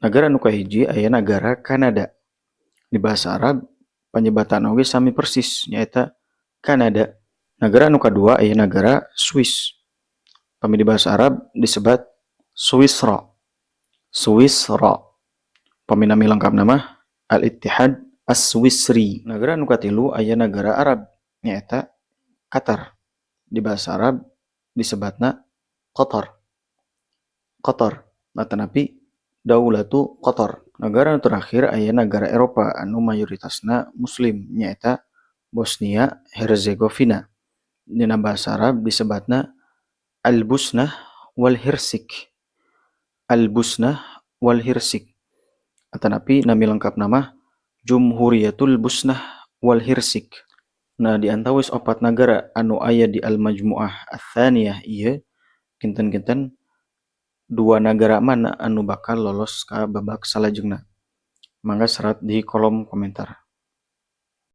Nagara anu kahiji aya nagara Kanada. Di bahasa Arab panyebatan oge sami persis, nyaeta Kanada. Nagara anu kadua aya nagara Swiss. Pami di bahasa Arab disebat Swisra. Swisra. Pami nami lengkapna mah Al-Ittihad As-Swisri. Nagara anu katilu aya nagara Arab, nyaeta Qatar. Di bahasa Arab disebatna Qatar. Qatar atanapi Daulatu Qatar. Nagara anu terakhir aya nagara Eropa anu mayoritasna Muslim, nyaeta Bosnia Herzegovina. Dina bahasa Arab disebatna Al-Busnah wal Hirsik. Al-Busnah wal Hirsik. Atanapi nami lengkapna mah Jumhuriyatul Busnah wal Hirsik. Nah, di antawis opat nagara anu aya di Al-Majmuah Ats-Tsaniyah ieu, kinten-kinten dua nagara mana anu bakal lolos ka babak salajengna? Mangga serat di kolom komentar.